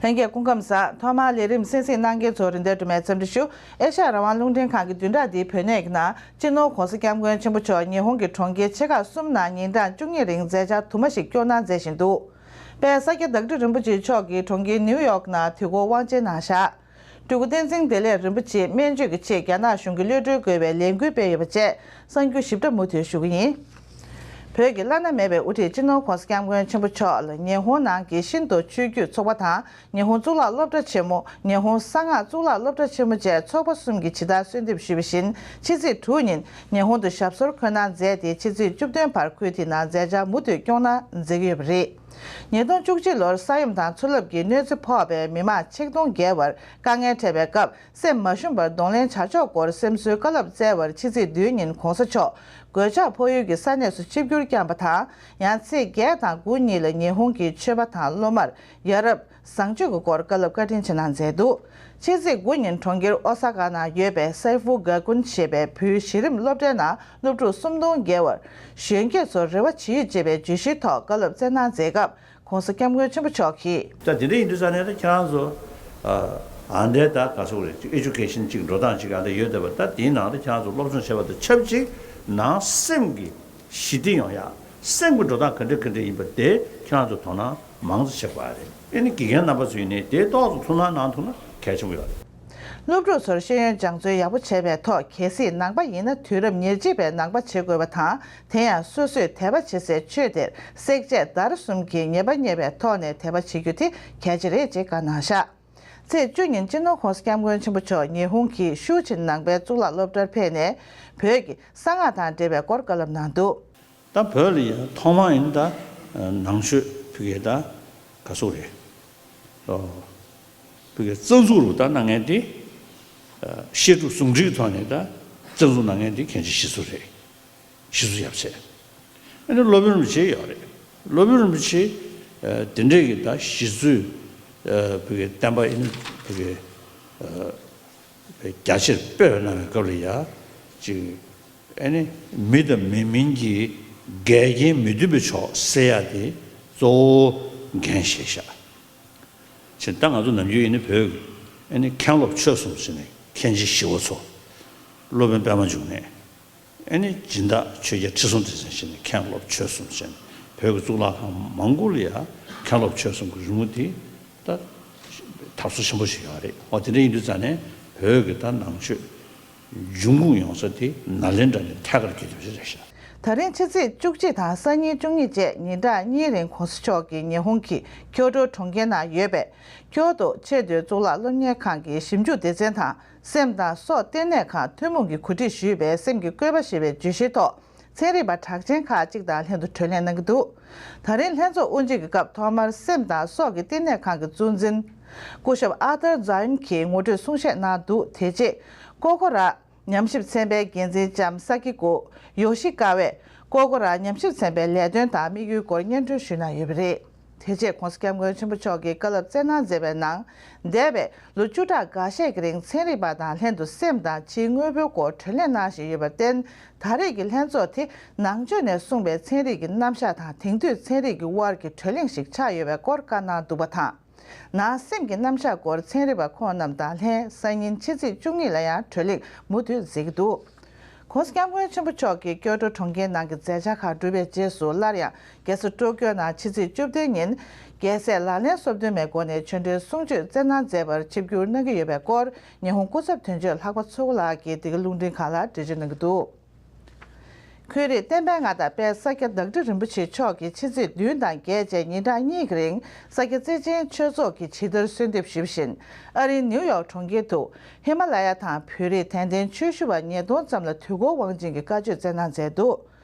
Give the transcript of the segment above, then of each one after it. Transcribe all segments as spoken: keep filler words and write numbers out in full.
ལྷན་རྒྱས་སྐུ་ཁམས་བཟང་། ཐོག་མར་ལས་རིམ་གསན་གཟིགས་གནང་མཁན་ཚོ་རིན་ལྡན་སྒྲོལ་མས་འཚམས་འདྲི་ཞུ། ཨེ་ཤ་ཡ་རང་དབང་རླུང་འཕྲིན་ཁང་གི་བདུན་ཕྲག་འདིའི་བོད་གནས་ཀྱི་ནང་སྤྱི་ནོར་༧གོང་ས་༧སྐྱབས་མགོན་ཆེན་པོ་མཆོག་ཉི་ཧོང་གི་གྲོང་ཁྱེར་ཆེ་ཁག་གསུམ་ནང་ཉིན་གྲངས་བཅུ་གཉིས་རིང་མཛད་འཆར་དུ་མ་ཞིག་སྐྱོང་གནང་མཛད་བཞིན་འདུག་དཔལ་ས་སྐྱ་བདག་ཁྲི་རིན་པོ་ཆེ་མཆོག་གིས་གྲོང་ཁྱེར་ནིའུ་ཡོག་ནང་དུས་འཁོར་དབང་ཆེན་གནང་བཞག་སྤྲུལ་སྐུ་བསྟན་འཛིན་བདེ་ལེགས་རིན་པོ་ཆེ་སྨན་བཅོས་ཀྱི་ཆེད་རྒྱ་ནག་གཞུང་གི་གློད་གྲོལ་དགོས་པའི་ལས་འགུལ་སྤེལ་ཡོད་པ་བཅས་གསར་འགྱུར་ཞིབ་ཕྲ་མུ་མཐུད་ཞུ་གི་ཡིན། བོད་ཀྱི་བླ་ན་མེད་པའི་དབུ་ཁྲིད་སྤྱི་ནོར་༧གོང་ས་༧སྐྱབས་མགོན་ཆེན་པོ་མཆོག་ལ་ཉི་ཧོང་ནང་གི་ཤིན་ཏོ་ཆོས་བརྒྱུད་ཚོགས་པ་དང་ཉི་ཧོང་གཙུག་ལག་སློབ་གྲྭ་ཆེན་མོ། ཉི་ཧོང་གསང་སྔགས་གཙུག་ལག་སློབ་གྲྭ་ཆེན་མོ་བཅས་ཚོགས་པ་གསུམ་གྱིས་ཇི་ལྟར་གསོལ་འདེབས་ཞུས་པ་བཞིན་ཕྱི་ཚེས་དྲུག་ཉིན་ཉི་ཧོང་དུ་ཞབས་སོར་འཁོད་གནང་མཛད་དེ་ཕྱི་ཚེས་བཅུ་བདུན་བར་ཁུལ་དེའི་ནང་མཛད་འཆར་མུ་མཐུད་སྐྱོང་གནང་མཛད་ཀྱི་ཡོད་པ་རེད། ཉིས་སྟོང་བཅུ་གཅིག་ལོར་ས་ཡོམ་དང་མཚོ་རླབས་ཀྱི་གནོད་འཚེ་ཕོག་པའི་མི་མང་ཆིག་སྟོང་བརྒལ་བར་དཀའ་ངལ་འཕྲད་པའི་སྐབས་སེམས་མ་ཞུམ་པར་གདོང་ལེན་བྱ་ཕྱོགས་སྐོར་སེམས་གསོའི་བཀའ་སློབ་སྩལ་བར་ཕྱི་ཚེས་བདུན་ཉིན་གོང་ས་མཆོག་གོད་ཆག་ཕོག་ཡུལ་གྱི་ས་གནས་སུ་ཆིབས་བསྒྱུར་བསྐྱངས་པ་དང་། ཡང་ཚེས་བརྒྱད་དང་དགུ་གཉིས་ལ་ཉི་ཧོང་གི་ཆོས་པ་དང་སློབ་མར་ཡ་རབས་བཟང་སྤྱོད་ཀྱི་སྐོར་བཀའ་སློབ་བཀའ་དྲིན་ཆེ་གནང་མཛད་འདུག་ཕྱི་ཚེས་དགུ་ཉིན་གྲོང་ཁྱེར་ཨོ་ས་ཀ་ནང་ཡོད་པའི་སའི་ཧྥུ་ག་ཀུན་ཞེས་པའི་བོད་གཞི་རིམ་སློབ་གྲྭའི་ནང་སློབ་ཕྲུག་སུམ་སྟོང་བརྒལ་བར་གཞོན་སྐྱེས་ཚོར་རེ་བ་བྱེད་ཡུལ་ཅེས་པའི་བརྗོད་གཞིའི་ཐོག་བཀའ་སློབ་སྩལ་གནང་མཛད་སྐབས། ༧གོང་ས་༧སྐྱབས་མགོན་ཆེན་པོ་མཆོག་གིས། ད་དེ་འདྲ་ཡིན་དུས་ཙང་ནས་ད་ཁྱེད་རང་ཚོ་ཨ་འདྲའི་ད་ག་སོག་རེད། ཅིག་ཨེ་ཌུ་ཀེ་ཤན་ཅིག་འགྲོ་སྟངས་ཅིག་ཨ་འདྲ་ཡོད་བསྡད་པ། ད་དེའི་ནང་དུ་ཁྱེད་རང་ཚོ་སློབ་སྦྱོང་བྱས་པ་དང་ཆབས་ཅིག་ནང་སེམས་ཀྱི་ཞི་བདེ་ཡོང་ཡ། སེམས་ཀྱི་འགྲོ་སྟངས་ག་འདྲ་ག་འདྲ་ཡིན་པ་དེ་ཁྱེད་རང་ཚོ་དོ་སྣང་མང་ཙམ་བྱེད་དགོས་རེད། ཨེ་ནི་དགེ་རྒན་རྣམ་པ་ཚོ་ཡིན་ནའི་དེ་ཏོག་ཙམ་ཐུགས་སྣང་གནང་ཐུབ་ན་གལ་ཆེན་པོ་ཡོད་རེད། སློབ་ཕྲུག་ཚོར་ཤེས་ཡོན་སྦྱང་བརྩོན་ཡག་པོ་བྱས་པའི་ཐོག་གལ་སྲིད་ནང་པ་ཡིན་ན་དུས་རབས་ཉེར་གཅིག་པའི་ནང་པ་བྱེད་དགོས་པ་དང་། དེ་ཡང་སོ་སོས་དད་པ་བྱེད་སའི་ཆོས་དེར་སེག་བྱེད་དར་གསུམ་གྱིས་ངེས་པ་རྙེད་པའི་ཐོག་ནས་དད་པ་བྱེད་རྒྱུ་དེ་གལ་ཆེ་རེད་ཅེས་བཀའ་གནང་བཞག་ཚེས་བཅུ་ཉིན་སྤྱི་ནོར་༧གོང་ས་༧སྐྱབས་མགོན་ཆེན་པོ་མཆོག་ཉི་ཧོང་གི་ཤུའུ་ཆིན་ནང་པའི་གཙུག་ལག་སློབ་གྲྭར་ཕེབས་ནས་བོད་ཀྱི་གསང་སྔགས་དང་འབྲེལ་བའི་སྐོར་བཀའ་སློབ་གནང་འདུག་ད་བོད་ལ་ཡང་ཐོག་མ་ཡིན་ད་ནང་ཆོས་ཕ་གིའི་ད་ག་ཟེར་རེད། ཨོ། ཕ་གིའི་རྩ་འཛུགས་རུ་ད་གནང་མཁན་དེ། ཨ་བཤད་སྒྲུབ་ཟུང་འབྲེལ་གྱི་ཐོག་ནས་ད་རྩ་འཛུགས་གནང་མཁན་དེ་མཁན་ཆེན་ཞི་འཚོ་རེད། ཞི་འཚོ་ཡབ་སྲས། ཨ་ནི་སློབ་དཔོན་རིན་པོ་ཆེ་ཡོད་རེད། སློབ་དཔོན་རིན་པོ་ཆེ་ཨ་དེ་འདྲས་ཀྱི་ད་ཞི་འཚོའི་ཨ་ཕ་གིའི་བསྟན་པ་ཨ་ནི་ཕ་གིའི་ཨ་རྒྱ་ཆེར་སྤེལ་བ་གནང་བའི་སྐབས་ལ་ཡ་ཅིག་ཨ་ནི་མི་དང་མི་མིན་གྱི་འགལ་རྐྱེན་མི་མཐུན་པའི་ཕྱོགས་སེལ་ཡ་དེ་གཙོ་བོ་འགན་བཞེས་ཤག་ཕྱིན་ད་ང་ཚོ་ནམ་རྒྱུན་ཡིན་ན་བོད་ཀྱི་ཨ་ནི་མཁན་སློབ་ཆོས་གསུམ་ཟེར་ནས་མཁན་ཆེན་ཞི་བ་འཚོ། སློབ་དཔོན་པད་མ་འབྱུང་གནས། ཨ་ནི་སྦྱིན་བདག་ཆོས་རྒྱལ་ཁྲི་སྲོང་ལྡེ་བཙན་བྱས་ནས་མཁན་སློབ་ཆོས་གསུམ་བྱས་ནས་བོད་ཀྱི་གཙུག་ལག་ཁང་མང་པོ་ལ་ཡང་མཁན་སློབ་ཆོས་གསུམ་གྱི་རི་མོ་དེ་ད་དར་སོ་ཆེན་པོ་ཞིག་ཡོད་རེད། འོ་དེ་འདྲ་ཡིན་དུས་ཙང་ནས་བོད་ཀྱི་ད་ནང་ཆོས་འབྱུང་ཁུངས་ཡོང་ས་དེ་ནཱ་ལེནྡྲ་ནས་ཐད་ཀར་གྱི་དུས་ཚོད་རེད་ཤག་ད་རིང་ཕྱི་ཚེས་བཅུ་གཅིག་དང་སང་ཉིན་བཅུ་གཉིས་བཅས་ཉིན་གྲངས་གཉིས་རིང་གོང་ས་མཆོག་གིས་ཉི་ཧོང་གི་ཀྱོ་ཀྲོ་གྲོང་ཁྱེར་ནང་ཡོད་པའི་ཀྱོ་ཏོ་ཆེས་མཐོའི་གཙུག་ལག་སློབ་གཉེར་ཁང་གི་ཞིབ་འཇུག་སྡེ་ཚན་དང་། སེམས་དང་སྲོག་ལྟེ་གནས་ཁང་ཐུན་མོང་གིས་གོ་སྒྲིག་ཞུས་པའི་སེམས་ཀྱི་བཀོད་པ་ཞེས་པའི་བརྗོད་གཞིའི་ཐོག་ཚན་རིག་པ་གྲགས་ཅན་ཁག་ཅིག་དང་ལྷན་དུ་གྲོས་གླེང་གནང་གི་འདུག་ད་རིང་ལྷན་ཚོགས་དབུ་འབྱེད་ཀྱི་སྐབས་ཐོག་མར་སེམས་དང་སྲོག་གི་ལྟེ་གནས་ཁང་གི་གཙོ་འཛིན་སྐུ་ཞབས་ཨར་ཐར་ཛ་ཡོན་གྱིས་ངོ་སྤྲོད་གསུང་བཤད་གནང་འདུག་དེ་རྗེས་ཀོ་ཀོ་ར་ཉམས་ཞིབ་ཚན་པའི་འགན་འཛིན་ལྕམ་ས་ཀི་ཀོ་ཡོ་ཤི་ཀ་ཝས་ཀོ་ཀོ་ར་ཉམས་ཞིབ་ཚན་པའི་ལས་དོན་དང་དམིགས་ཡུལ་སྐོར་སྙན་སྒྲོན་ཞུས་གནང་ཡོད་པ་རེད། དེ་རྗེས་༧གོང་ས་༧སྐྱབས་མགོན་ཆེན་པོ་མཆོག་གིས་བཀའ་སློབ་སྩལ་གནང་མཛད་པའི་ནང་། འདས་པའི་ལོ་བཅུ་ཕྲག་འགའ་ཤས་ཀྱི་རིང་ཚན་རིག་པ་དང་ལྷན་དུ་སེམས་དང་ཕྱིའི་དངོས་པོའི་སྐོར་གྲོས་གླེང་གནང་བཞིན་ཡོད་པར་བརྟེན། ད་རེས་ཀྱི་ལྷན་ཚོགས་དེ་ནང་ཆོས་ནས་གསུངས་པའི་ཚན་རིག་གི་རྣམ་གཞག་དང་དེང་དུས་ཚན་རིག་གི་དབར་གྱི་གྲོས་གླེང་ཞིག་ཆགས་ཡོད་པའི་སྐོར་བཀའ་གནང་འདུག་པ་དང་། ནང་སེམས་ཀྱི་རྣམ་གཞག་སྐོར་ཚན་རིག་པ་ཁོང་རྣམས་དང་ལྷན་སང་ཉིན་ཕྱི་ཚེས་བཅུ་གཉིས་ལ་ཡང་གྲོས་གླེང་མུ་མཐུད་མཛད་ཀྱི་འདུག ༸གོང་ས་༸སྐྱབས་མགོན་ཆེན་པོ་མཆོག་གིས་ཀྱོ་ཀྲོ་གྲོང་ཁྱེར་ནང་གི་མཛད་འཆར་ཁག་གྲུབ་པའི་རྗེས་སུ་སླར་ཡང་རྒྱལ་ས་ཀྲོ་ཀྱོ་ནང་ཕྱི་ཚེས་བཅུ་བདུན་ཉིན་རྒྱལ་སྲས་ལག་ལེན་སོ་བདུན་མའི་སྒོ་ནས་ཆོས་འབྲེལ་གསུང་ཆོས་སྩལ་གནང་མཛད་པར་ཆིབས་བསྒྱུར་གནང་གི་ཡོད་པའི་སྐོར་ཉི་ཧོང་སྐུ་ཚབ་དོན་གཅོད་ལྷག་པ་ཚུལ་ཁྲིམས་ལགས་ཀྱིས་འདི་ག་རླུང་འཕྲིན་ཁང་ལ་འགྲེལ་བརྗོད་གནང་གི་འདུག་ཁོས་རིགས་བསྟན་པའི་མངའ་བདག་དཔལ་ས་སྐྱ་བདག་ཁྲི་རིན་པོ་ཆེ་མཆོག་གིས་ཕྱི་ཚེས་བདུན་དང་བརྒྱད་བཅས་ཉིན་གྲངས་གཉིས་ཀྱི་རིང་ས་སྐྱ་བརྩེ་ཆེན་ཆོས་ཚོགས་ཀྱིས་ཇི་ལྟར་གསོལ་འདེབས་ཞུས་པ་བཞིན་ཨ་རིའི་ནིའུ་ཡོག་གྲོང་ཁྱེར་དུ་ཧི་མ་ལ་ཡ་དང་བོད་རིགས་དད་ལྡན་ཆོས་ཞུ་བ་ཉིས་སྟོང་ཙམ་ལ་དུས་འཁོར་དབང་ཆེན་གྱི་བཀའ་ཆོས་སྩལ་གནང་མཛད་འདུག་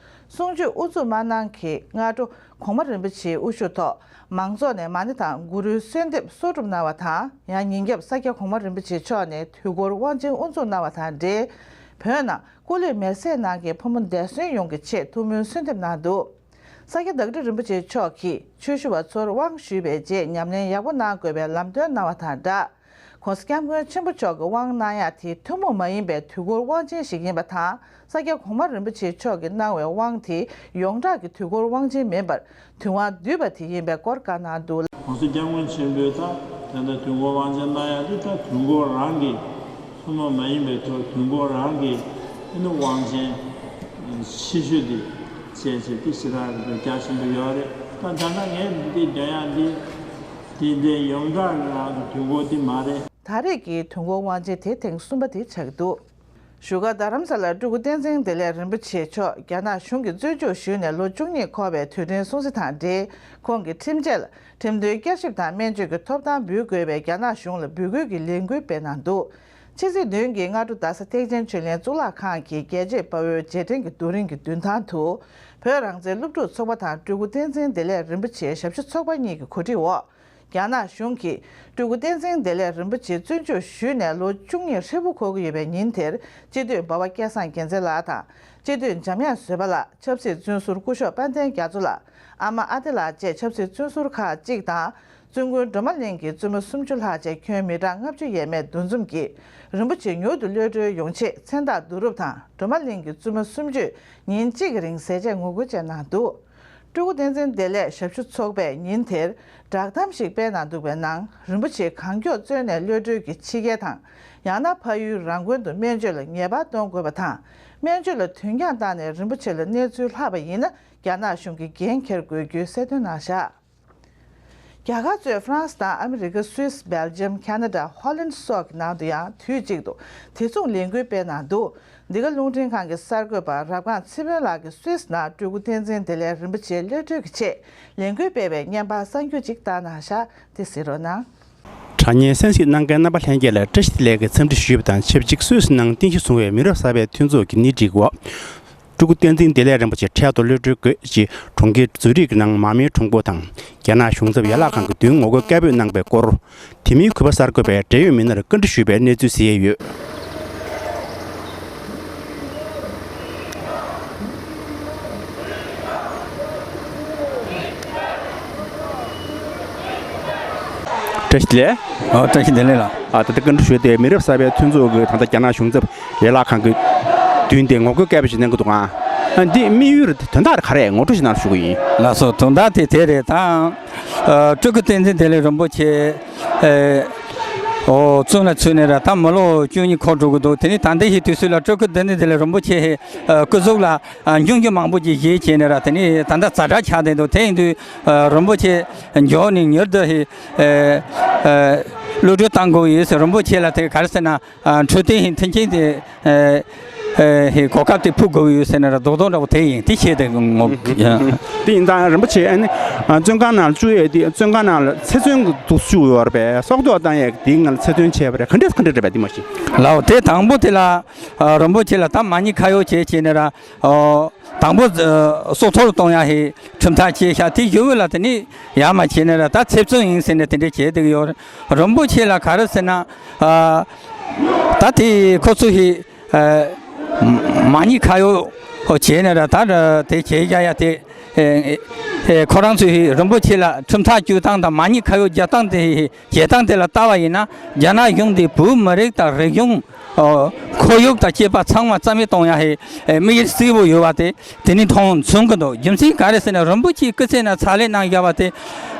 གསུང་ཆོས་དབུ་འཛུགས་མ་གནང་གི་སྔ་དྲོ་གོང་མ་རིན་པོ་ཆེའི་དབུ་བཞུགས་ཐོག་མང་ཚོགས་ནས་མ་ཎི་དང་གུ་རུའི་གསོལ་འདེབས་གསོག་སྒྲུབ་གནང་བ་དང་། ཡང་ཉིན་རྒྱབ་ས་སྐྱ་གོང་མ་རིན་པོ་ཆེ་མཆོག་ནས་དུས་འཁོར་དབང་ཆེན་དབུ་འཛུགས་གནང་བ་དང་འབྲེལ། བོད་ནང་སྐུ་ལུས་མེར་སྲེག་གནང་མཁན་ཕོ་མོ་འདས་གསོན་ཡོངས་ཀྱི་ཆེད་ཐུགས་སྨོན་གསོལ་འདེབས་གནང་འདུག་ས་སྐྱ་བདག་ཁྲི་རིན་པོ་ཆེ་མཆོག་གིས་ཆོས་ཞུ་བ་ཚོར་དབང་ཞུས་པའི་རྗེས་ཉམས་ལེན་ཡག་པོ་གནང་དགོས་པའི་ལམ་སྟོན་གནང་བ་དང་སྦྲགས། ༸གོང་ས་༸སྐྱབས་མགོན་ཆེན་པོ་མཆོག་གི་དབང་གནང་ཡག་དེ་ཐུན་མོང་མ་ཡིན་པའི་དུས་འཁོར་དབང་ཆེན་ཞིག་ཡིན་པ་དང་། ས་སྐྱ་གོང་མ་རིན་པོ་ཆེ་མཆོག་གིས་གནང་བའི་དབང་དེ་ཡོངས་གྲགས་ཀྱི་དུས་འཁོར་དབང་ཆེན་མིན་པར་དུས་དབང་བསྡུས་པ་དེ་ཡིན་པའི་སྐོར་བཀའ་གནང་འདུག ༸གོང་ས་༸སྐྱབས་མགོན་ཆེན་པོས་ད་ ད་ལྟ་དུས་འཁོར་དབང་ཆེན་གནང་ཡག་དེ་ད་དུས་འཁོར་རང་གི་སྲུང་མ་མ་ཡིན་པའི་ཐོག་དུས་འཁོར་རང་གི་ཨ་ནི་དབང་ཆེན་ཆེ་ཤོས་དེ་བྱས་བྱས་དེ་ཞེ་དྲག་རེད་པས་རྒྱ་ཆེན་པོ་ཡོད་རེད། ད་ད་ལྟ་ངས་འདི་འདོན་ཡག་འདི་དེ་འདྲའི་ཡོངས་གྲགས་རང་གི་དུས་འཁོར་དེ་མ་རེད། ད་རེས་ཀྱི་དུས་འཁོར་དབང་ཆེན་དེ་ཐེངས་གསུམ་པ་དེ་ཆགས་ཀྱི་འདུག་བཞུགས་སྒར་རྡ་རམ་ས་ལར་སྤྲུལ་སྐུ་བསྟན་འཛིན་བདེ་ལེགས་རིན་པོ་ཆེ་མཆོག་རྒྱ་ནག་གཞུང་གིས་བཙོན་འཇུག་ཞུས་ནས་ལོ་བཅུ་གཉིས་འཁོར་བའི་དུས་དྲན་སྲུང་བརྩི་དང་འབྲེལ། ཁོང་གི་ཁྲིམས་ཆད་ལ་ཁྲིམས་དོན་བསྐྱར་ཞིབ་དང་སྨན་བཅོས་ཀྱི་ཐོབ་ཐང་འབུལ་དགོས་པའི་རྒྱ་ནག་གཞུང་ལ་འབོད་སྐུལ་གྱི་ལས་འགུལ་སྤེལ་གནང་འདུག་ཕྱི་ཚེས་བདུན་གྱི་སྔ་དྲོ་རྡ་ས་ཐེག་ཆེན་ཆོས་གླིང་གཙུག་ལག་ཁང་གི་རྒྱལ་གཅེས་དཔའ་བོའི་རྗེས་དྲན་གྱི་རྡོ་རིང་གི་མདུན་ཐང་དུ། བོད་རང་བཙན་སློབ་ཕྲུག་ཚོགས་པ་དང་སྤྲུལ་སྐུ་བསྟན་འཛིན་བདེ་ལེགས་རིན་པོ་ཆེའི་ཞབས་ཞུ་ཚོགས་པ་གཉིས་ཀྱི་གོ་སྒྲིག་འོག་རྒྱ་ནག་གཞུང་གིས་སྤྲུལ་སྐུ་བསྟན་འཛིན་བདེ་ལེགས་རིན་པོ་ཆེ་བཙོན་འཇུག་ཞུས་ནས་ལོ་བཅུ་གཉིས་ཧྲིལ་པོ་འཁོར་གྱི་ཡོད་པའི་ཉིན་དེར། སྤྱི་འཐུས་འབའ་བ་སྐལ་བཟང་རྒྱལ་མཚན་ལགས་དང་། སྤྱི་འཐུས་འཇམ་དབྱངས་བཟོད་པ་ལགས། ཆབ་སྲིད་བཙོན་ཟུར་སྐུ་ཞབས་དཔལ་ལྡན་རྒྱ་མཚོ་ལགས། ཨ་མ་ཨ་ཏི་ལགས་བཅས་ཆབ་སྲིད་བཙོན་ཟུར་ཁག་ཅིག་དང་། བཙོན་དགོན་སྒྲོལ་མ་གླིང་གི་བཙུན་མ་སུམ་ཅུ་ལྷག་བཅས་ཁྱོན་མི་གྲངས་ལྔ་བཅུ་ཡས་མས་འདུ་འཛོམས་ཀྱིས། རིན་པོ་ཆེ་མྱུར་དུ་གློད་གྲོལ་ཡོང་ཆེད་མཚན་རྟགས་བསྡུ་རུབ་དང་། སྒྲོལ་མ་གླིང་གི་བཙུན་མ་སུམ་ཅུས་ཉིན་གཅིག་གི་རིང་ཟས་བཅད་ངོ་རྒོལ་བཅས་གནང་འདུག་སྤྲུལ་སྐུ་བསྟན་འཛིན་བདེ་ལེགས་ཞབས་ཞུ་ཚོགས་པས་ཉིན་དེར་བསྒྲགས་གཏམ་ཞིག་སྤེལ་གནང་འདུག་པའི་ནང་། རིན་པོ་ཆེ་གང་མགྱོགས་བཙོན་ནས་གློད་གྲོལ་གྱིས་ཕྱི་རྒྱལ་དང་། ཡང་ན་ཕ་ཡུལ་རང་དགོན་དུ་སྨན་བཅོས་ལ་ངེས་པར་གཏོང་དགོས་པ་དང་། སྨན་བཅོས་ལ་དུས་འགྱངས་བཏང་ནས་རིན་པོ་ཆེ་ལ་གནས་ཚུལ་ལྷག་པ་ཡིན་ན། རྒྱ་ནག་གཞུང་གིས་འགན་འཁྱེར་དགོས་རྒྱུའི་གསལ་སྟོན་གནང་བཞག་རྒྱ་གར་གཙོས་ཧྥ་རན་སི་དང་ཨ་མི་རི་ཀ། སུད་སི། སྦེལ་ཇམ། ཁ་ན་ཌ། ཧོ་ལན་སོགས་ཀྱི་ནང་དུ་ཡང་དུས་གཅིག་ཏུ་དེ་མཚུངས་ལས་འགུལ་སྤེལ་གནང་འདུག་འདི་ག་རླུང་འཕྲིན་ཁང་གི་གསར་འགོད་པ་རབ་སྒང་ཚེ་དཔོན་ལགས་ཀྱིས་སུད་སི་ནང་སྤྲུལ་སྐུ་བསྟན་འཛིན་བདེ་ལེགས་རིན་པོ་ཆེ་གློད་གྲོལ་གྱི་ཆེད་ལས་འགུལ་སྤེལ་བའི་བརྙན་པར་གསར་འགྱུར་ཅིག་བཏང་གནང་བཞག་དེ་གཟིགས་རོགས་གནང་། དྲ་བརྙན་གསན་གཟིགས་གནང་མཁན་རྣམ་པ་ལྷན་རྒྱས་ལ་བཀྲ་ཤིས་བདེ་ལེགས་ཀྱི་འཚམས་འདྲི་ཞུས་པ་དང་ཆབས་ཅིག་སུད་སི་ནང་རྟེན་གཞི་བཟུང་བའི་མི་རབས་གསར་པའི་མཐུན་ཚོགས་ཀྱི་སྣེ་ཁྲིད་འོག་སྤྲུལ་སྐུ་བསྟན་འཛིན་བདེ་ལེགས་རིན་པོ་ཆེ་འཕྲལ་དུ་གློད་གྲོལ་དགོས་ཞེས་གྲོང་ཁྱེར་ཛུ་རིག་ནང་མར་མེའི་གྲོང་པོ་དང་རྒྱ་ནག་གཞུང་ཚབ་ཡན་ལག་ཁང་གི་མདུན་ངོ་རྒོལ་སྐད་འབོད་གནང་པའི་སྐོར། དེ་མིན་གུས་པ་གསར་འགོད་པས་འབྲེལ་ཡོད་མི་སྣར་བཀའ་འདྲི་ཞུས་པའི་གནས་ཚུལ་གཟིགས་ཡས་ཡོད། བཀྲ་ཤིས་བདེ་ལེགས། ཨོ། བཀྲ་ཤིས་བདེ་ལེགས་ལགས། ཨ། ད་ལྟ་བཀའ་འདྲི་ཞུས་ཏེ་མི་རབས་གསར་པའི་མཐུན་ཚོགས་ཀྱི་ད་ལྟ་རྒྱ་ནག་གཞུང་ཚབ་ཡན་ལག་ཁང་གི་མདུན་དེ་ངོ་རྒོལ་སྐད་འབོད་ཞིག་གནང་གི་འདུག་ཨང་། ཨ། འདི་དམིགས་ཡུལ་དོན་དག་ག་རེ་ངོ་སྤྲོད་ཞིག་གནང་རོགས་ཞུ་གི་ཡིན། ལགས་སོ། དོན་དག་དེ་དེ་རེད། ད་ཨ་སྤྲུལ་སྐུ་བསྟན་འཛིན་བདེ་ལེགས་རིན་པོ་ཆེ་ཨེ་ཨོ་བཙོན་ལ་ཚུད་ནས་ར་ད་མི་ལོ་བཅུ་གཉིས་འཁོར་འགྲོ་གི་འདུག་དེ་ནས་ད་ལྟའི་ཧི་དུས་ཚོད་ལ་སྤྲུལ་སྐུ་བསྟན་འཛིན་བདེ་ལེགས་རིན་པོ་ཆེ་ཧི་ཨ་སྐུ་གཟུགས་ལ་ཨ་འབྱུང་འགྱུར་མང་པོ་ཅིག་བཞེས་བྱས་ནས་ར། དེ་ནས་ད་ལྟ་ཛ་དྲག་ཆགས་བསྡད་འདུག་དེ་ཡིན་དུས་ཨ་རིན་པོ་ཆེ་མགྱོགས་ནས་མྱུར་དུ་ཧི་ཨེ་ཨེ་གློད་གྲོལ་བཏང་དགོས་ཡོད་ཟེར། རིན་པོ་ཆེ་ལ་དེ་ག་རེ་ཟེར་ན། ཨ་འཕྲོད་བསྟེན་ཧི་མཐུན་རྐྱེན་དེ་ཨེ་ཨེ་ཧི་གོ་སྐབས་དེ་ཕུལ་དགོས་ཡོད་ཟེར་ན་ར་རྡོག་རྡོག་འདྲ་པོ་དེ་ཡིན། དེ་བྱས་ཏེ་ངོ་། དེ་ཡིན་ཙང་རིན་པོ་ཆེ་ཨ་ནི་ཨ་བཙོན་ཁང་ནང་ལ་བཅུག་ཡས་དེ་བཙོན་ཁང་ནང་ལ་ཚེ་བཙོན་དུ་བཅུག་ཡོད་རེད་པས། སྲོག་ཐོག་བཏང་ཡས་དེའི་ངང་ལ་ཚེ་བཙོན་བྱས་པ་རེད། ག་འདྲས་ག་འདྲས་རེད་པས། དེ་མ་ཤེས། ལའོ། དེ་དང་པོ་དེ་ལ་ཨ་རིན་པོ་ཆེ་ལ་ད་མ་ཉེས་ཁ་གཡོགས་བྱས་བྱས་ནས་ར། ཨོ། དང་པོ་ཨ་སྲོག་ཐོག་ལ་གཏོང་ཡ་ཧི་ཁྲིམས་ཐག་བཅད་ཤག་དེ་ཞུ་བོ་ལ་དེ་ནི་ཡ་མ་བྱས་ནས་ར་ད་ཚེ་བཙོན་ཡིན་ཟེར་ནས་དེ་འདྲས་བྱས་བསྡད་ཀྱི་ཡོད་རེད། རིན་པོ་ཆེ་ལ་ག་རེ་ཟེར་ན། ཨ་ད་དེ་ཁོ་ཚོ་ཧི་ཨ་མ་ཉེས་ཁ་གཡོགས་བྱས་ནས་ར་ད་ར་དེ་བྱས་ཡ་ཡ་དེ་ཨེ་ཨེ་ཁོ་རང་ཚོས་ཧི་རིན་པོ་ཆེ་ལ་ཁྲིམས་ཐག་གཅོད་སྟངས་དང་མ་ཉེས་ཁ་གཡོགས་རྒྱག་སྟངས་དེ་ཧི་བྱེད་སྟངས་དེ་ལ་ལྟ་བ་ཡིན་ན། རྒྱ་ནག་གཞུང་དེ་བོད་མི་རིགས་དང་རིག་གཞུང་ཨོ་ཁོར་ཡུག་དང་བཅས་པ་ཚང་མ་རྩ་མེད་གཏོང་ཡ་ཧེ་ཨེ་དམིགས་ཡུལ་གཙོ་བོ་ཡོད་པ་དེ་དེ་ནི་མཐོང་མཚོན་གྱི་འདུག་རྒྱུ་མཚན་ག་རེ་ཟེར་ན། རིན་པོ་ཆེའི་སྐུ་ཚེ་ནང་ཕྱག་ལས་གནང་བཞག་པ་དེ་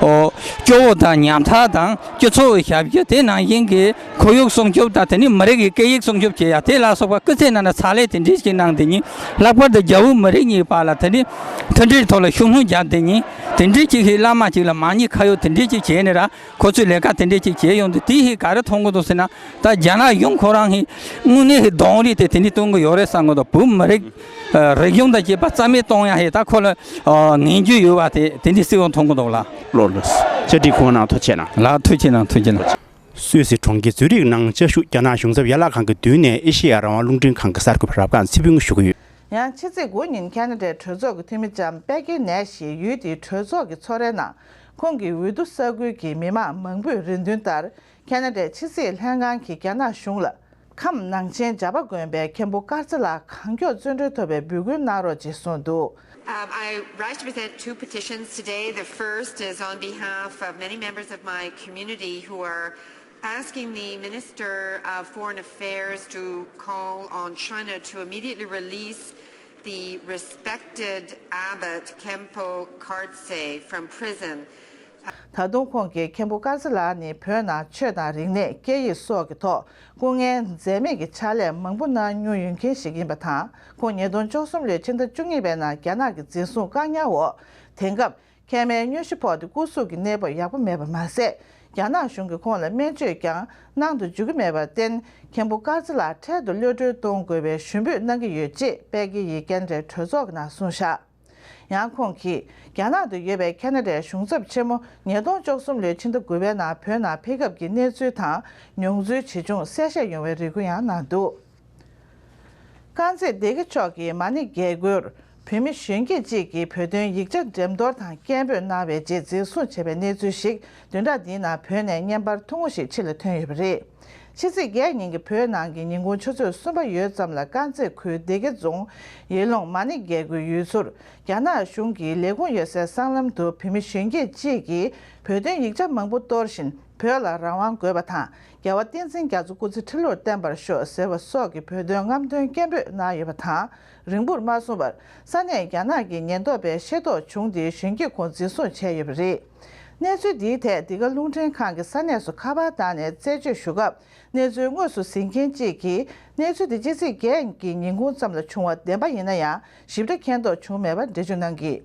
ཨོ་སྐྱོ་བོ་དང་ཉམ་ཐག་དང་སྤྱི་ཚོགས་ཀྱི་ཞབས་ཞུ། དེ་ནང་བཞིན་གྱི་ཁོར་ཡུག་སྲུང་སྐྱོབ་དང་དེ་ནི་མི་རིགས་ཀྱི་སྐད་ཡིག་སྲུང་སྐྱོབ་བྱེད་ཡ་དེ་ལ་སོགས་པ་སྐུ་ཚེ་ནང་ན་ཕྱག་ལས་དེ་འདྲས་ཞིག་གནང་དེ་ཉིད། ལྷག་པར་དུ་རྒྱ་བོད་མི་རིགས་གཉིས་བར་ལ་དེ་ནི་མཐུན་སྒྲིལ་ཐོག་ལ་ཤུགས་སྣོན་བརྒྱབ་དེ་ཉིད། དེ་འདྲས་ཅིག་ཧེ་བླ་མ་ཅིག་ལ་མ་ཉེས་ཁ་གཡོགས་དེ་འདྲས་ཅིག་བྱས་ནས་ར། ཁོ་ཚོས་ལས་ཀ་དེ་འདྲས་ཅིག་བྱས་ཡོང་དུས་དེ་ཧི་ག་རེ་མཐོང་གི་འདུག་ཟེར་ན། ད་རྒྱ་ནག་གཞུང་ཁོ་རང་ཧི་དངོས་གནས་ཧི་གདོང་རིས་དེ་དེ་འདྲས་སྟོན་གི་ཡོད་རེད་བསམ་གི་འདུག་བོད་མི་རིགས་ཨ་རིག་གཞུང་དང་བཅས་པ་རྩ་མེད་གཏོང་ཡ་ཧི་ད་ཁོ་ལ་ཨ་ངན་ཇུས་ཡོད་པ་དེ་དེ་འདྲས་གསལ་བོ་མཐོང་གི་འདུག་ལགས། ལགས་ལགས། བཅར་འདྲི་ཁོང་ནང་ཐུགས་རྗེ་གནང་། ལགས་ཐུགས་རྗེ་གནང་། ཐུགས་རྗེ་གནང་། སུད་སི་གྲོང་ཁྱེར་ཛུ་རིག་ནང་བཅའ་བཞུགས་རྒྱ་ནག་གཞུང་ཚབ་ཡན་ལག་ཁང་གི་མདུན་ནས་ཨེ་ཤེ་ཡ་རང་དབང་རླུང་འཕྲིན་ཁང་གི་གསར་འགོད་པ་རབ་སྒང་ཚེ་ཕུན་ཞུ་གི་ཡོད། ཡང་ཕྱི་ཚེས་དགུ་ཉིན་ཁ་ན་ཌའི་གྲོས་ཚོགས་ཀྱི་འཐུས་མི་ལྕམ་པེ་ཀི་ནེ་ཞིག་ཡུལ་དེའི་གྲོས་ཚོགས་ཀྱི་ཚོགས་རའི་ནང་། ཁོང་གིས་འོས་བསྡུ་ས་ཁུལ་གྱི་མི་མང་མང་པོས་རེ་འདུན་ལྟར། ཁ་ན་ཌའི་ཕྱི་སྲིད་ལྷན་ཁང་གིས་རྒྱ་ནག་གཞུང་ལ། ཁམས་ནང་ཆེན་བྱ་པ་དགོན་པའི་མཁན་པོ་དཀར་ཚེ་ལགས་གང་མགྱོགས་བཙོན་གྲོལ་ཐོབ་པའི་འབོད་སྐུལ་གནང་རོགས་ཅེས་གསུངས་འདུག Um, I rise to present two petitions today. The first is on behalf of many members of my community who are asking the Minister of Foreign Affairs to call on China to immediately release the respected Abbot Khenpo Kartse from prison. ད་དུང་ཁོང་གིས་མཁན་པོ་དཀར་རྩེ་ལགས་ནི་བོད་ནང་ཆོས་དང་རིག་གནས། སྐད་ཡིག་སོགས་ཀྱི་ཐོག་སྐུ་ངལ་འཛེམས་མེད་ཀྱི་ཕྱག་ལས་མང་པོ་གནང་མྱོང་ཡོད་མཁན་ཞིག་ཡིན་པ་དང་། ཁོང་ཉིས་སྟོང་བཅུ་གསུམ་ལོའི་ཕྱི་ཟླ་བཅུ་གཉིས་པའི་ནང་རྒྱ་ནག་གི་འཛིན་བཟུང་བཀག་ཉར་འོག་དེང་སྐབས་མཁལ་མའི་མྱོས་བྱེད་ཕོག་སྟེ་སྐུ་གཟུགས་ཀྱི་གནས་བབ་ཡག་པོ་མེད་པ་མ་ཟད། རྒྱ་ནག་གཞུང་གིས་ཁོང་ལ་སྨན་བཅོས་ཀྱང་གནང་དུ་འཇུག་གི་མེད་པར་བརྟེན། མཁན་པོ་དཀར་རྩེ་ལགས་འཕྲལ་དུ་གློད་གྲོལ་གཏོང་དགོས་པའི་ཞུ་འབོད་གནང་གི་ཡོད་ཅེས་པེ་ཀི་ཡི་ཀན་ཌའི་གྲོས་ཚོགས་ཀྱི་ནང་གསུངས་བཞག་ཡང་ཁོང་གིས་རྒྱ་ནག་ཏུ་ཡོད་པའི་ཁ་ན་ཌའི་གཞུང་ཚབ་ཆེན་མོ་ཉིས་སྟོང་བཅུ་གསུམ་ལོའི་ཕྱི་ཟླ་དགུ་པའི་ནང་བོད་ནང་ཕེབས་སྐབས་ཀྱི་གནས་ཚུལ་དང་མྱོང་ཚོར་ཇི་བྱུང་གསལ་བཤད་ཡོང་བའི་རེ་སྐུལ་ཡང་གནང་འདུག་དཀར་མཛེས་སྡེ་དགེ་མཆོག་གིས་མ་ཎི་རྒྱལ་མགུར། བོད་མི་གཞོན་སྐྱེས་གཅིག་གིས་བོད་དོན་ཡིག་ཆ་འགྲེམས་གཏོར་དང་སྐད་འབོད་གནང་བའི་རྗེས་འཛིན་བཟུང་བྱས་པའི་གནས་ཚུལ་ཞིག་བདུན་ཕྲག་འདིའི་ནང་བོད་ནས་བརྙན་པར་ཐུང་ངུ་ཞིག་ཕྱི་ལ་ཐོན་ཡོད་པ་རེད། ཕྱི་ཚེས་བརྒྱད་ཉིན་གྱི་བོད་ནང་གི་ཉིན་གུང་ཆུ་ཚོད་གསུམ་པ་ཡོལ་ཙམ་ལ་དཀར་མཛེས་ཁུལ་སྡེ་དགེ་རྫོང་ཡུལ་ལུང་མ་ཎི་རྒྱལ་མགུར་ཡུལ་ཚོར་རྒྱ་ནག་གཞུང་གི་ལས་ཁུངས་ཡོད་སའི་སྲང་ལམ་དུ་བོད་མི་གཞོན་སྐྱེས་གཅིག་གིས་བོད་དོན་ཡིག་ཆ་མང་པོ་གཏོར་བཞིན། བོད་ལ་རང་དབང་དགོས་པ་དང་། རྒྱལ་བ་བསྟན་འཛིན་རྒྱ་མཚོ་སྐུ་ཚེ་ཁྲི་ལོར་བརྟན་པར་ཤོག་ཟེར་བ་སོགས་ཀྱི་བོད་དོན་རྔམ་སྟོན་སྐད་འབོད་གནང་ཡོད་པ་དང་། རིང་པོར་མ་སོང་བར་ས་གནས་རྒྱ་ནག་གི་ཉེན་རྟོག་པས་ཤེས་རྟོགས་བྱུང་སྟེ་གཞོན་སྐྱེས་ཁོང་འཛིན་བཟུང་བྱས་ཡོད་པ་རེད། གནས་ཚུལ་འདིའི་ཐད་འདི་ག་རླུང་འཕྲིན་ཁང་གི་ས་གནས་སུ་ཁ་པར་བཏང་ནས་རྩད་གཅོད་ཞུ་སྐབས། གནས་ཚུལ་དངོས་སུ་གཟིགས་མཁན་གཅིག་གིས། གནས་ཚུལ་དེ་ཕྱི་ཚེས་བརྒྱད་ཀྱི་ཉིན་གུང་ཙམ་ལ་བྱུང་བ་བདེན་པ་ཡིན་ན་ཡང་། ཞིབ་ཕྲ་མཁྱེན་རྟོགས་བྱུང་མེད་པར་འགྲེལ་བརྗོད་གནང་གིས།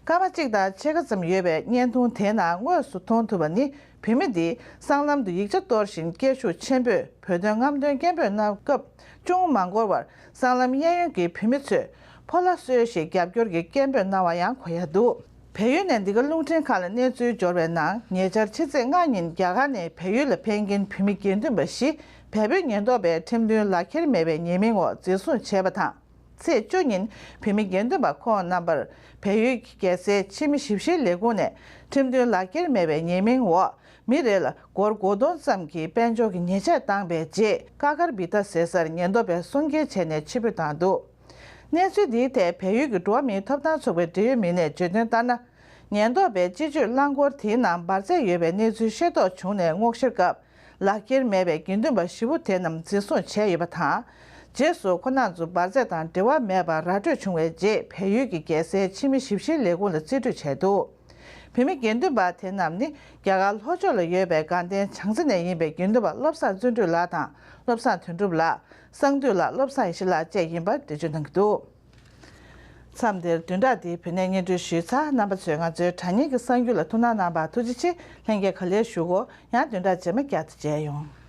སྐར་མ་གཅིག་དང་ཕྱེད་ཀ་ཙམ་ཡོད་པའི་བརྙན་ཐུང་དེ་ནང་དངོས་སུ་མཐོང་ཐུབ་པ་ནི། བུད་མེད་འདིས་སྲང་ལམ་དུ་ཡིག་ཆ་གཏོར་བཞིན་སྐད་ཤུགས་ཆེན་པོས་བོད་དོན་རྔམ་སྟོན་སྐད་འབོད་གནང་སྐབས། ཅུང་མ་འགོར་བར་སྲང་ལམ་གཡས་གཡོན་གྱི་བུད་མེད་ཚོས་ཕོ་ལྷ་གསོལ་ཞེས་རྒྱབ་སྐྱོར་གྱི་སྐད་འབོད་གནང་བ་ཡང་གོ་ཡག་འདུག་བལ་ཡུལ་ནས་འདི་ག་རླུང་འཕྲིན་ཁང་ལ་གནས་ཚུལ་འབྱོར་བའི་ནང་། ཉེ་ཆར་ཕྱི་ཚེས་ལྔ་ཉིན་རྒྱ་གར་ནས་བལ་ཡུལ་ལ་ཕེབས་མཁན་བོད་མི་དགེ་འདུན་པ་བཞི། བལ་པོའི་ཉེན་རྟོག་པས་ཁྲིམས་མཐུན་ལག་འཁྱེར་མེད་པའི་ཉེས་མིང་འོག་འཛིན་བཟུང་བྱས་པ་དང་། ཚེས་བཅུ་ཉིན་བོད་མི་དགེ་འདུན་པ་ཁོང་རྣམ་པར་བལ་ཡུལ་གྱི་རྒྱལ་སའི་ཕྱི་མི་ཞིབ་བཤེར་ལས་ཁུངས་ནས་ཁྲིམས་མཐུན་ལག་འཁྱེར་མེད་པའི་ཉེས་མིང་འོག་མི་རེ་ལ་སྒོར་དགུ་སྟོང་ཙམ་གྱི་དཔལ་འབྱོར་གྱི་ཉེས་ཆད་བཏང་བའི་རྗེས། ཀ་ཀར་བི་ཏ་ཟེར་སར་ཉེན་རྟོག་པས་སྲུང་སྐྱེལ་བྱས་ནས་ཕྱིར་འབུད་བཏང་འདུག་གནས་ཚུལ་འདིའི་ཐད་བལ་ཡུལ་གྱི་འགྲོ་བ་མིའི་ཐོབ་ཐང་ཚོགས་པའི་འབྲེལ་ཡོད་མི་སྣས་བརྗོད་དོན་ལྟར་ན། ཉེན་རྟོག་པས་སྤྱི་སྤྱོད་རླངས་འཁོར་དེའི་ནང་འབར་རྫས་ཡོད་པའི་གནས་ཚུལ་ཤེས་རྟོགས་བྱུང་ནས་སྔོག་བཤེར་སྐབས། ལག་འཁྱེར་མེད་པའི་དགེ་འདུན་པ་བཞི་པོ་དེ་རྣམས་འཛིན་བཟུང་བྱས་ཡོད་པ་དང་། རྗེས་སུ་ཁོ་རྣམ་ཚོ་འབར་རྫས་དང་འབྲེལ་བ་མེད་པར་ར་སྤྲོད་བྱུང་བའི་རྗེས། བལ་ཡུལ་གྱི་རྒྱལ་སའི་ཕྱི་མི་ཞིབ་བཤེར་ལས་ཁུངས་ལ་རྩིས་སྤྲོད་བྱས་འདུག་བོད་མི་དགེ་འདུན་པ་དེ་རྣམས་ནི། རྒྱ་གར་ལྷོ་ཕྱོགས་ལ་ཡོད་པའི་དགའ་ལྡན་བྱང་རྩེ་ནས་ཡིན་པའི་དགེ་འདུན་པ་བློ་བཟང་བརྩོན་འགྲུས་ལགས་དང་། བློ་བཟང་དོན་གྲུབ་ལགས། གསང་འདུས་ལགས། བློ་བཟང་ཡེ་ཤེས་ལགས་བཅས་ཡིན་པར་འགྲེལ་བརྗོད་གནང་གི་འདུག་མཚམས་འདིར་བདུན་ཕྲག་འདིའི་བོད་གནས་སྙན་སྒྲོན་ཞུས་ཚར། རྣམ་པ་ཚོས་ང་ཚོའི་དྲ་བརྙན་གྱི་གསར་འགྱུར་ལ་ཐུགས་སྣང་གནང་བར་ཐུགས་རྗེ་ཆེ། ལྷན་རྒྱས་ག་ལེར་བཞུགས་གོ། ཡང་བདུན་ཕྲག་རྗེས་མ་བསྐྱར་དུ་མཇལ་ཡོང་།